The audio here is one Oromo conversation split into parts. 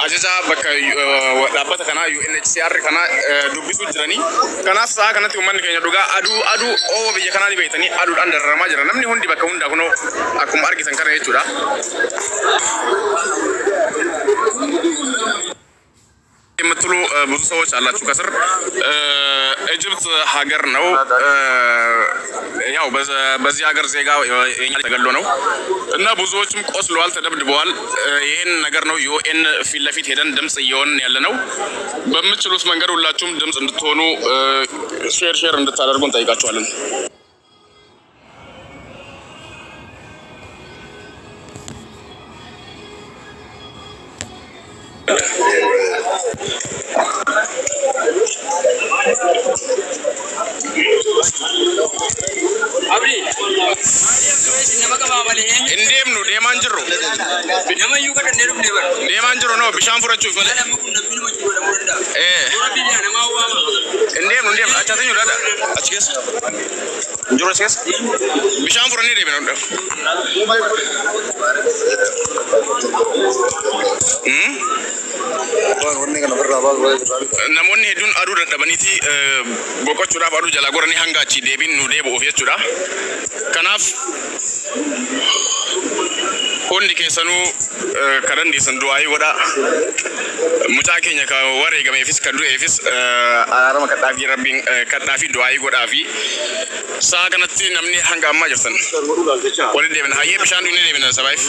Ajajaa bakka dhaabbata kanaa UNHCR kana dubbisuu jiranii. Kanaaf sa'a kanatti uummanni keenya dhugaa aduu aduu oowa biyya kanaa ni beektanii aduudhaan dararamaa jira. Namni hundi bakka hundaa kunoo akkuma argitan kana jechuudha. የምትሉ ብዙ ሰዎች አላችሁ ከስር። ኢጅፕት ሀገር ነው። ያው በዚህ ሀገር ዜጋ የኛ ተገሎ ነው እና ብዙዎችም ቆስለዋል፣ ተደብድበዋል። ይህን ነገር ነው ዩኤን ፊት ለፊት ሄደን ድምፅ እየሆንን ያለ ነው። በምትችሉት መንገድ ሁላችሁም ድምፅ እንድትሆኑ ሼር ሼር እንድታደርጉ እንጠይቃችኋለን። Hin deemnu, deemaan jirru. Deemaan jiru no bishaan fudhachuuf malee. Hin deemnu, hin deemnu. Achi haa teenyu dada. Achi keessa. Hin jiru achi keessa. Bishaan fudhannee deemna hunda. Namoonni hedduun aduu dadhabaniiti boqochuudhaaf aduu jalaa goranii hanga achi deebiin nu deebi'uuf jechuudha. Kanaaf hundi keessanuu kan dandeessan du'aayii godhaa. Mucaa keenya kan wareegameefis kan du'eefis araarama kadhaafii rabbiin kadhaafii du'aayii godhaafi. Sa'a kanatti namni hanga ammaa jirtan. Walitti deebina. Hayyee bishaan dhugnee deebina sabaayif.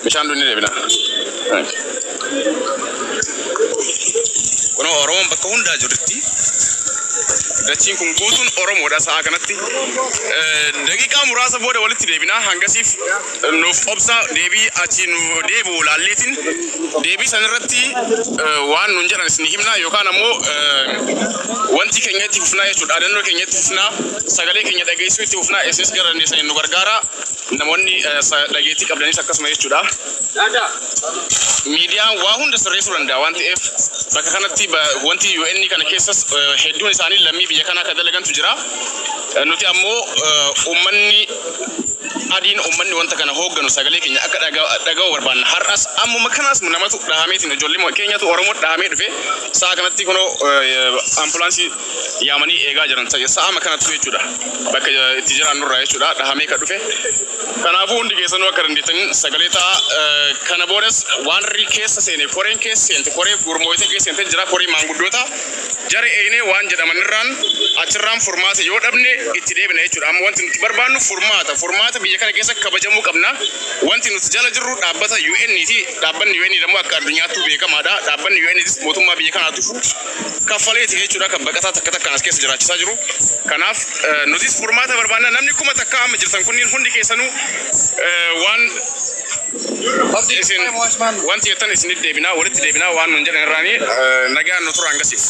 Bishaan dhugnee deebina. Kunoo Oromoon bakka hundaa jirti. Dachiin kun guutuun Oromoodha sa'a kanatti. Daqiiqaa muraasa booda walitti deebina. Hangasiif nuuf obsa, deebii achi nu deebi'u laalleetiin deebii sanirratti waan nun jedhan isin himna yookaan ammoo wanti keenya itti fufnaa jechuudha. Dhaadannoo keenya itti fufnaa, sagalee keenya dhageessuu itti fufnaa, isinis gara dandeessaniin nu gargaara. Namoonni dhageettii qabdanis akkasuma jechuudha. Miidiyaan waa hunda sirreessuu danda'a waan ta'eef bakka kanatti wanti UN kana keessas hedduun isaanii lammii biyya kanaa kan dalagantu jira. Nuti ammoo uummanni adiin uummanni wanta kana hoogganu sagalee keenya akka dhaga'u barbaanna. Har'as ammuma kanaas namatu dhahameetiin ijoollee keenyatu Oromoo dhahamee dhufe sa'a kanatti kunoo ambulaansii yaamanii eegaa jiran sa'a kanatti jechuudha. Bakka itti jiraannurraa jechuudha dhahamee kan dhufe. Kanaafuu hundi keessanuu akka dandeettaniin sagalee ta'a. Kana boodas waan keessa seene koreen keessa seente koree gurmooyitee keessa seente jira koree maanguddoota jara eenee waan jedhamanirraan achirraan furmaata yoo dhabne itti deebina jechuudha. Amma wanti nuti barbaannu furmaata. Furmaata biyya kana keessa kabajamuu qabna. Wanti nuti jala jirru dhaabbata UN ti. Dhaabbanni UN immoo akka addunyaattuu beekamaadha. Dhaabbanni UN mootummaa biyya kanaatu kaffaleeti jechuudha kan baqataa takka takkaan as keessa jiraachisaa jiru. Kanaaf nutis furmaata barbaanna. Namni 1000 amma jirtan kunniin hundi keessanuu waan isin wanti jettan isinitti deebinaa, walitti deebinaa waan nun jedhan irraanii nagaan nu tura hangasiif.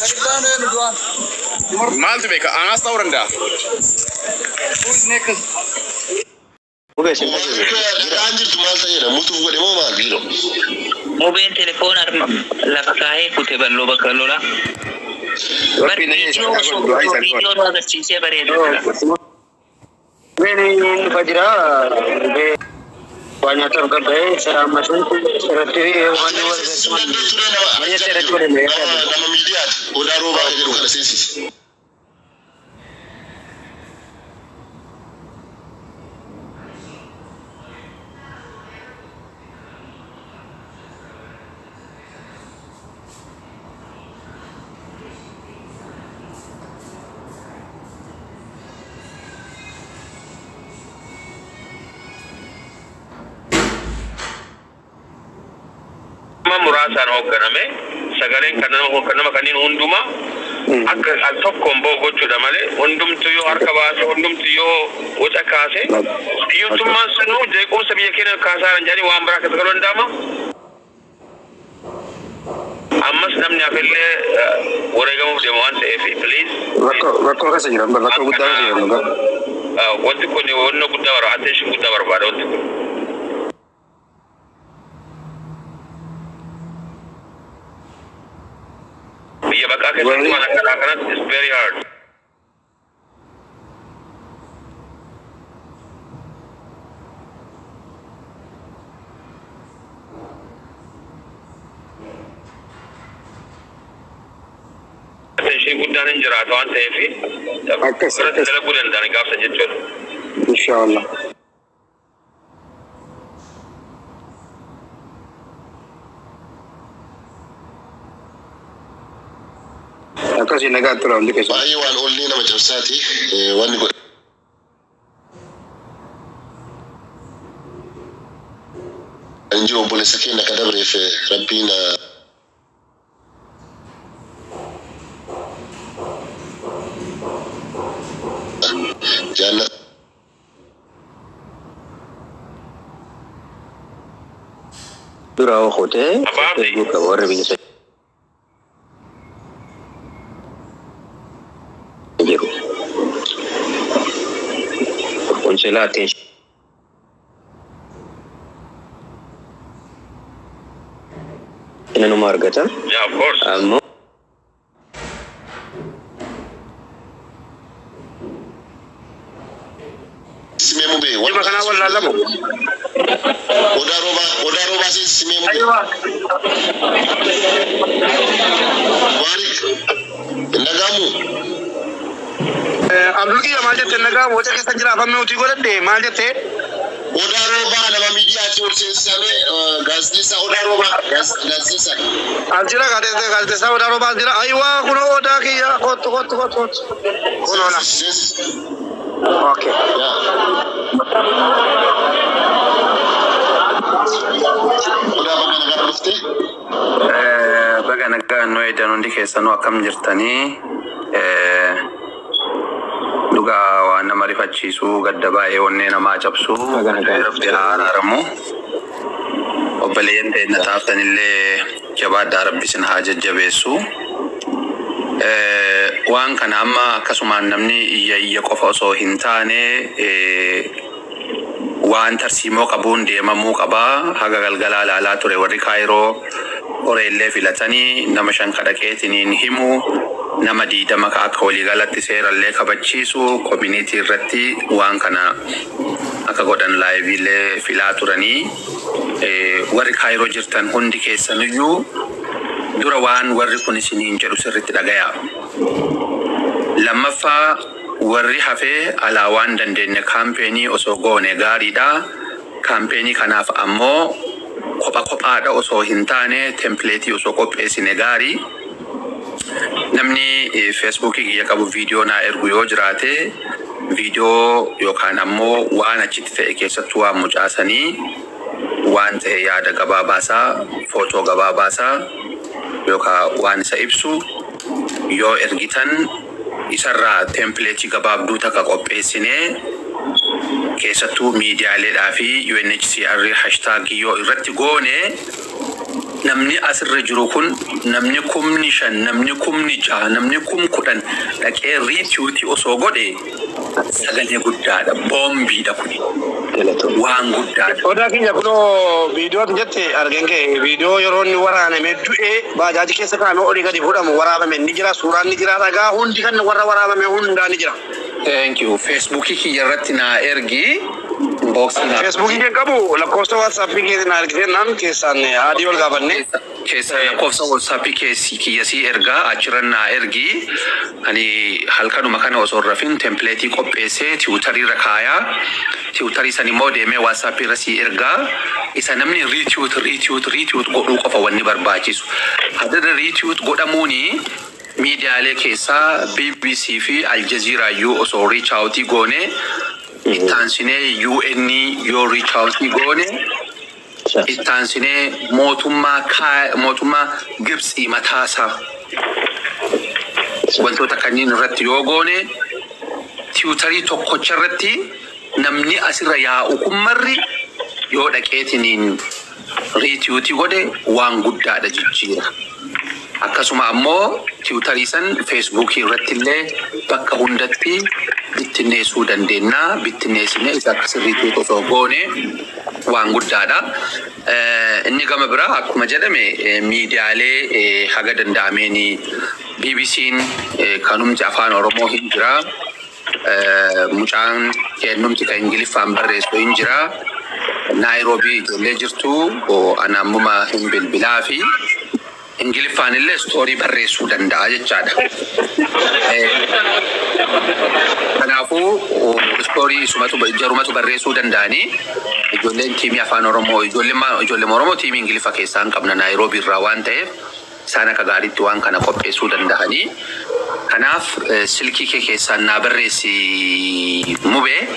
Maaltu beeka anaas ta'uu danda'a. Dhaga'aan jirtu maal ta'eedha? Mutuuf godhe moo maal biiroo? Mubeen telefoona arma lafa kaa'ee kute balloo bakka lolaa. Bar viidiyoo nu agarsiisee bareeda. Mubeen dhufa jira. Waa nyaataaf gabba'ee seera amma sun irratti waan wal irratti godhame. Nama miidiyaati. Odaa roobaa kan jedhu kana seensisi. Muraasaan hoogganame sagaleen kan nama kan nama kanneen hundumaa akka al tokkoon ba'u gochuudha malee hundumtu yoo harka baase, hundumtu yoo waca kaase, hiyyumtummaan sunuu jeequmsa biyya keenya kaasaa jiran jedhanii waan biraa keessa galuu danda'ama. Ammas namni hafillee wareegamuuf deema waan ta'eef please. Rakkoo rakkoo keessa jira, rakkoo guddaa keessa jira. Wanti kun wanna guddaa barbaada, attention guddaa barbaada wanti kun. Biyya baqaa keessatti waan akkanaa kanatti is very hard. Attention guddaan hin jiraata waan ta'eef Akkas, irratti akkas. dalaguu danda'an gaafsan jechuudha. Inshaallah. Akkasii nagaa tura hundi keessan. Baay'ee waan onnee nama cabsaati. Wanni godhan jiru obboleessa keenya akka dabreef rabbiin jaallata. Dura kutee Abaabsi. warra biyya sana jiru. Kun silaa attention numa argata. Yeah, of course. Ammoo Simee mubee. Dhimma kanaa wallaallamu. Odaa roobaa odaa roobaa simee mubee. Waarik nagaamu. Abdul Kiyya maal jette nagaa waca keessa jira afaan nuti godhadhe maal jette? Odaa roobaa nama miidiyaatti ol seensisame gaazexeessaa odaa roobaa gaazexeessaa. As jira gaazexeessaa odaa roobaa as jira. Ayiwaa kunoo odaa kiyya kottu kottu kottu kottu. Kunoo na. Seensisi. Okay. Yaa. Odaa bakka nagaa dhuftee. Baga nagaan nu eedan hundi keessanuu akkam jirtanii? Dhugaa waan nama rifachiisu, gadda baay'ee onnee namaa cabsu. Baga nagaan Rabbi haa araaramu. Obboleeyyan teenya taaftanillee jabaadhaa, Rabbi isin haa jajjabeessu. Waan kana amma akkasumaan namni iyya iyya qofa osoo hin taane waan tarsiimoo qabuun deemamuu qabaa. Haga galgalaa ilaalaa ture, warri Kaayiroo horeellee filatanii nama 5 kadhaqeetiniin himu, nama 20 ka akka waliigalatti seerallee kabachiisu community irratti waan kana akka godhan liveiillee filaa turanii. Warri Kaayiroo jirtan hundi keessaniyyuu dura waan warri kun isiniin jedhu sirritti dhagayaa. Lammaffaa, warri hafee alaa waan dandeenye campaign osoo goone gaariidha. Campaign kanaaf ammoo kopha kophaadha osoo hin taane template osoo qopheessine gaarii. Namni Facebookii kiyya qabu viidiyoo naa ergu yoo jiraate, viidiyoo yookaan ammoo waan achitti ta'e keessattuu waan mucaasanii waan ta'e yaada gabaabaasaa, footoo gabaabaasaa yookaan waan isa ibsu yoo ergitan, isarraa template gabaabduu takka qopheessinee keessattuu miidiyaaleedhaa fi UNHCR hashtag yoo irratti goone, namni asirra jiru kun, namni 5,000, namni 6,000, namni 10,000 dhaqee retweet osoo godhe sagalee guddaadha, boombiidha kuni waan guddaadha. Odaa kiyya, kunoo viidiyoo ati jette argeen kee, viidiyoo yeroo inni waraaname du'ee baajaaji keessa kaa'amee olii gadi fuudhamu waraabame ni jira, suuraan ni jira, ragaa hundi kan warra waraabame hundaa ni jira. Thank you. Facebookii kiyya irratti naa ergi. Inboxii naa. Facebookii kee qabu lakkoofsa WhatsAppii keetiin na argitee naan keessaan haadii ol gaafanne. Keessa lakkoofsa WhatsAppii keessi kiyya sii ergaa, achirra naa ergi. Ani halkanuma kana osoo hin rafin template qopheessee Twitterii irra kaayaa. Twitterii san immoo deemee WhatsAppii irra sii ergaa. Isa namni retweet, retweet, retweet godhuu qofa wanni barbaachisu. Hadada retweet godhamuuni miidiyaalee keessaa BBC fi Al Jazeera iyyuu osoo reach out goone, ittaansinee UN yoo reach out goone, ittaansinee mootummaa Gibxii mataasaa wantoota kanneen irratti yoo goone, Twitterii tokkocha irratti namni asirra yaa'u kun marri yoo dhaqeetiniin retweet godhe waan guddaadha jijjiira. Akkasuma ammoo Twitterii san Facebookii irratti illee bakka hundatti bittinneessuu dandeenya. Bittinneessinee isa akka sirriitti osoo goone waan guddaadha. Inni gama biraa akkuma jedhame miidiyaalee haga danda'ameen BBC'n kanumti afaan Oromoo hin jira. Mucaan kennumti kan Ingiliffaan barreessu hin jira. Naayiroobii ijoollee jirtu ana ammuma hin bilbilaa fi Ingiliffaan illee story barreessuu danda'a jechaadha. Kanaafuu story isumatu jarumatu barreessuu danda'anii ijoolleen team afaan Oromoo, ijoolleen Oromoo team Ingiliffa keessaa hin qabna Naayiroobii irraa waan ta'eef, isaan akka gaariitti waan kana qopheessuu danda'anii. Kanaaf silkii kee keessaan naa barreessi, Mubee.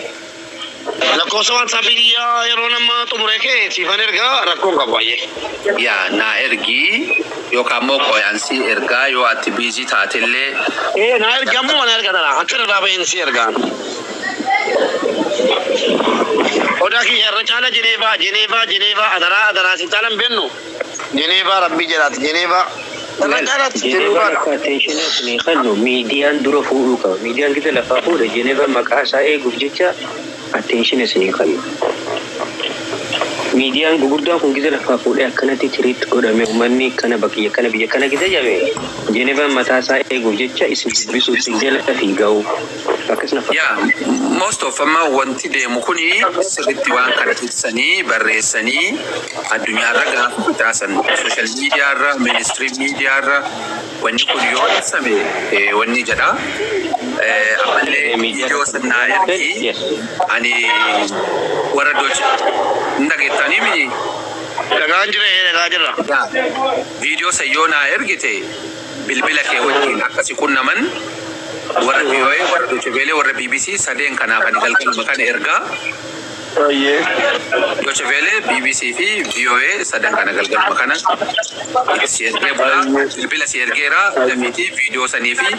Lakkoofsa WhatsAppii kiyyaa yeroo nama xumuree kee siifan ergaa, rakkoon qabu baay'ee. Yaa, naa ergii yookaan immoo qoyaansii ergaa yoo ati busy taatellee. Ee, naa ergi, ammoo naa erga tana akka irraa baheen si ergaan. Odaa kiyya irra caala Jeneevaa, Jeneevaa, Jeneevaa, adaraa, adaraa, si caala hin beennu. Jeneevaa, rabbii jedhaati, Jeneevaa. Irra caalaatti Jeneevaan Jeneevaadha. akka attention isinii kennu miidiyaan dura fuudhuu qaba. Miidiyaan gita lafaa fuudhe Jeneevaan maqaa isaa eeguuf jecha attention isinii kennu. Miidiyaan gurguddaan kun gita lafaa fuudhee akkanatti treat godhame, uummanni kana biyya kana biyya kana gita jame, Jeneevaan mataa isaa eeguuf jecha isin dubbisuu isin jala fiiga'u. Akkas na Yaa, most of amma wanti deemu kuni sirriitti waan kana tiksanii barreessanii addunyaarra gaafa facaasan, social mediaarra, mainstream mediaarra wanni kun yoo ibsame wanni jedha. Ammallee viidiyoo sannaa ergi, ani warra Deutsche hin dhageettanii mini? Dhagaan jira, dhagaa jirra. Yaa, viidiyoo san yoo naa ergite bilbila kee wajjin akkasi qunnaman warra VOA, warra Deutsche Welle, warra BBC sadeen kanaaf ani galgaluma kana ergaa. Deutsche Welle, BBC fi VOA sadan kana galgaluma kana si ergee bulaa, bilbila si ergeera, dafiitii viidiyoo sanii fi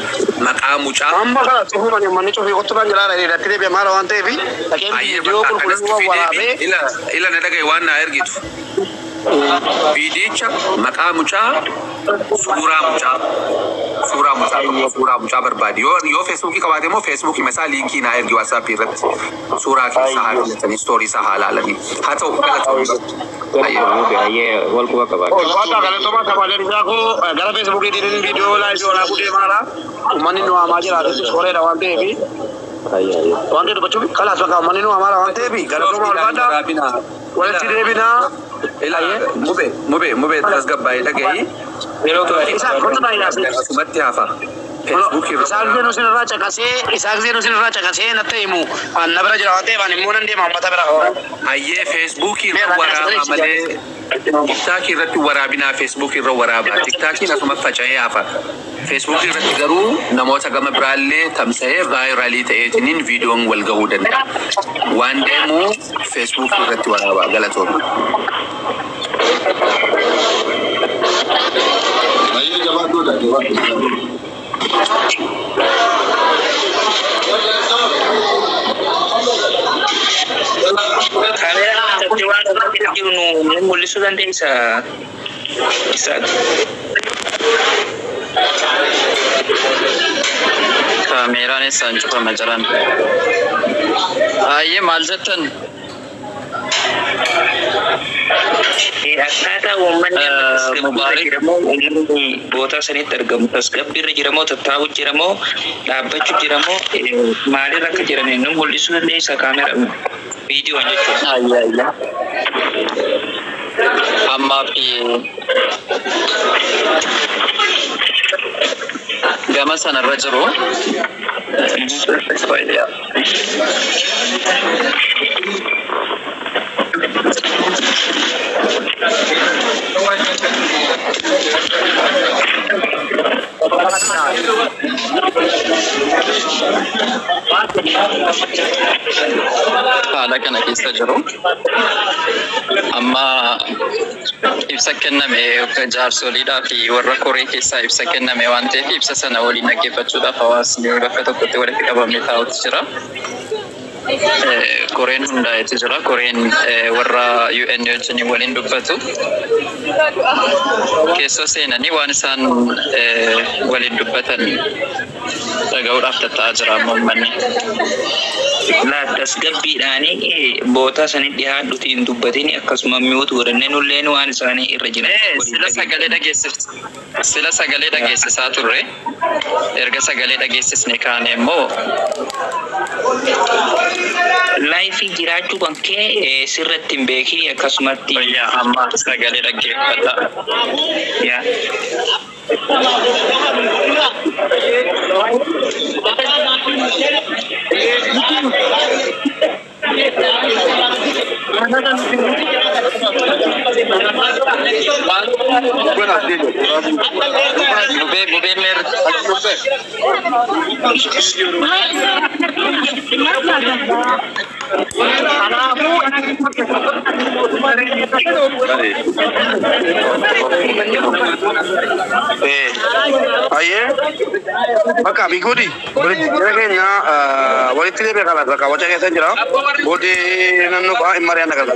maqaa mucaa. Amma kana cufuudhaan manni cufii qottuudhaan jira dheeratti deebi'e maala waan ta'eef dhaqeen Ayyee, viidiyoo bakka akkanas qulqulluu cufii waraabee. deebi. Ila ila na dhagaye, waan naa ergitu. Viidiyicha, maqaa mucaa, suuraa mucaa, suuraa mucaa tokko, suuraa mucaa barbaadi. Yoo Feesbuukii qabaate immoo Feesbuukii isaa liinkii naa ergi WhatsAppii irratti. Suuraa keessaa haa filatanii, story isaa haa laalanii. Haa ta'u, galatoomii. Ayyee. Ayyee, wal quba qabaadha. Ulfaata, galatoomaa. Kabaleen isaa koo gara Feesbuukiitiin viidiyoo live waraabuu deemaara. Uummanni nu hamaa jira, soreedha waan ta'eef. Ayyee ayyee. Waan ta'e dubbachuuf kalaas bakka uummanni nu hamaara waan ta'eef, galatoomaa, ulfaata. Walitti deebinaa. Ila Mube, Mube, Mube, tasgabbaa'ee dhagahi. Yeroo gaarii. Isaan kottu baay'ee. Asumatti hafa. Feesbuukii irra. Isaak Zeenuu sinirraa caqasee, Isaak Zeenuu sinirraa caqasee natti himu. An na bira jira waan ta'eef ani immoo nan deema uummata bira. Ayyee, Feesbuukii irra waraabaa malee TikTokii irratti waraabinaa, Feesbuukii irra waraabaa. TikTokiin asuma faca'ee hafa. Feesbuukii irratti garuu namoota gama biraallee tamsa'ee viral ta'eetiniin viidiyoon wal gahuu danda'a. Waan deemu Feesbuukii irratti waraabaa, galatooma. Baay'ee jabaatudha, jabaatudha. Kaameeraa keessatti waan irratti jiru nu mul'isuu dandeessa? Isaak. Kaameeraan eessaan cufama jiran? Ayyee, maal jettan? Akkaataa uummanni amma tasgabbiirra Mubaarik. jiramoo, uummanni boota sanitti argamu tasgabbiirra jiramoo, tattaa'u jiramoo, dhaabbachuu jiramoo, maalirra akka jiran nu mul'isuu dandeessa kaameeraa viidiyoon jechuudha? Ayyee ayyee. Ammaa fi gama sanarra jiru. Fayyaa. Haala kana keessa jiru. Amma ibsa kenname jaarsoliidhaa fi warra koree keessaa ibsa kenname waan ta'eef, ibsa sana waliin dhaggeeffachuudhaaf hawaasni bakka tokkotti walitti qabamee taa'utu jira. Koreen hundaa'etu jira. Koreen warra UN wajjin waliin dubbatu. Keessoo seenanii waan isaan waliin dubbatan dhaga'uudhaaf tatta'aa jira amma uummanni. Laa, tasgabbiidhaanii boota sanitti dhiyaadhuti hin dubbatini, akkasuma mute godhannee nulleen waan isaanii irra jiran waliin Sila sagalee dhageessis sila sagalee dhageessisaa turre, erga sagalee dhageessisne kaane immoo. Live jiraachuu kan kee sirratti hin beekin akkasumatti. Wayyaa, amma sagalee dhaggeeffadha. Yaa. Bubee bubee meer Ayyee bakka biguudi jara keenya walitti deebi'ee kalas bakka waca keessa jira booddee naannoo fa'aa hin mari'an agarra.